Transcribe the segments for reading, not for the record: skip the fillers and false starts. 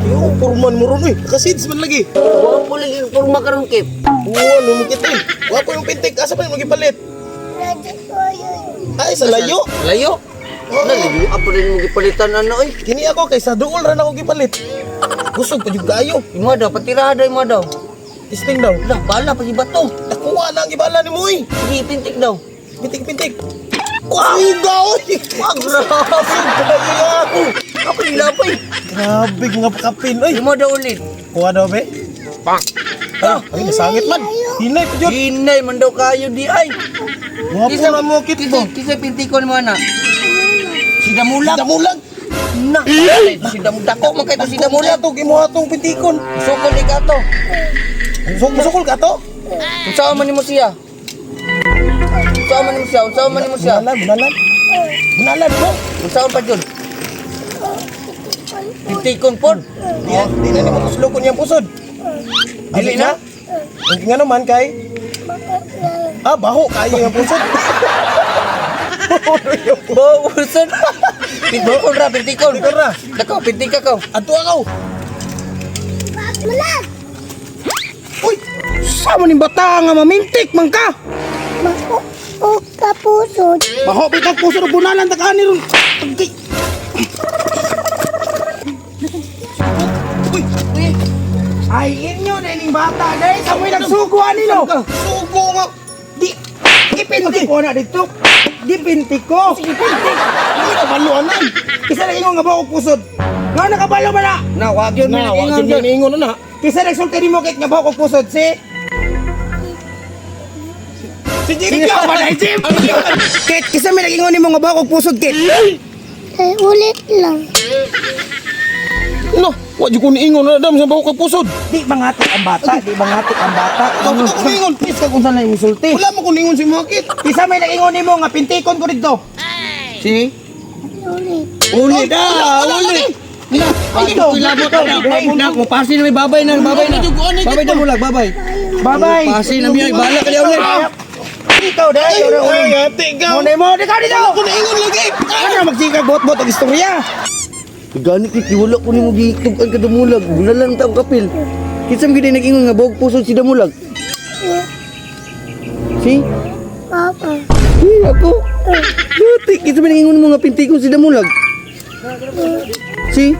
Yo, purman mo ron eh. Nakasids man lagi. Wapo lagi yung porma karon, Kip. Oo, ano mo kita eh. Wapo yung pintik. Asa pa yung magipalit? Ay, sa layo. Layo. Nalayo apa rin mo gipalitan ano eh. Kini ako kay sa duol ra na ako gipalit. Kusog pa jud kaayo. Imo daw patirada imo daw. Testing daw. Lah, bala pa si bato. Nakuha na ang gibala ni mo eh. Sige, pintik daw. Pintik, pintik. Kusuga oy. Wag grabe. Ako. Apa nilapay? Grabe nga kapin oy. Imo daw ulit. Kuha daw be. Pak. Ah, ay nasangit man. Hinay pa jud. Hinay man daw kayo di ay. Wapo na mo kit mo. Kisa pintikon mo ana. Si Damulag. Damulag. Na. Si Damulag. Dako man kay to si Damulag. Damulag to imo atong pintikon. Sukol ni ka to. Musukol ka to? Unsa man nimo siya? Unsa man nimo siya? Unsa man nimo siya? Bunalan, bunalan. Bunalan mo. Unsa man pa jud? Pintikon pod. Di na, di na nimo kuslokon yang pusod. Dili na? Ang nga naman kay Ah, baho kayo yung pusod. Bo, usan. Pintikon ra, pintikon. Pintikon ra. Dako, pintika ka. Ato ako. Uy, Sa man ning bata nga mamintik man ka. O kapusod. Baho bitag puso ug bunalan ta kaani ron. Tagay. Uy, Ay inyo na ning bata dai sa mo'y nagsugo ani no. sugo nga. Di ipintik ko na dito. Di pintik ko. Sige pintik. Uy, nabaluanan. Kisa nag-ingon nga baho og pusod. Nga nakabalo man na. Na, wag yun Na, wag yun niingon na na. Kisa nagsulti nimo kit nga baho og pusod si. Si Jimmy Ikaw ba na Jim? Kit kisa may nag-ingon nimo nga baho og pusod kit. Ay, ulit lang. No, wag jud ko niingon na dam sa baho kag pusod. Di mangatik ang bata, di mangatik ang bata. Ikaw ba ko niingon? Please ka kung saan na imong sulti. Wala mo ko niingon si Makit. Kisa may nag-ingon nimo nga pintikon ko dito. Si? Ulit. Ulit ah, ulit. Na, Ay, ito. Ay, na, mo pasin na may babay na, babay na. Babay na mulag, babay. Babay. Pasin na miya, bala ka ulit. Ikaw dai, ora Ay, ate, ikaw. Mo mo di ka dito. Ko niingon lagi. Ano magsikag bot-bot og istorya? Gani kit wala ko nimo gitug-an ka Damulag. Bunalan ta ang kapil. Kinsa man gid nag-ingon nga bog pusod si Damulag? Si? Papa. Si ako. Dati kinsa man nag-ingon mo nga pintikon si Damulag? Si?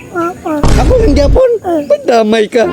Papa. Ako ang Japon. Ba't damay ka?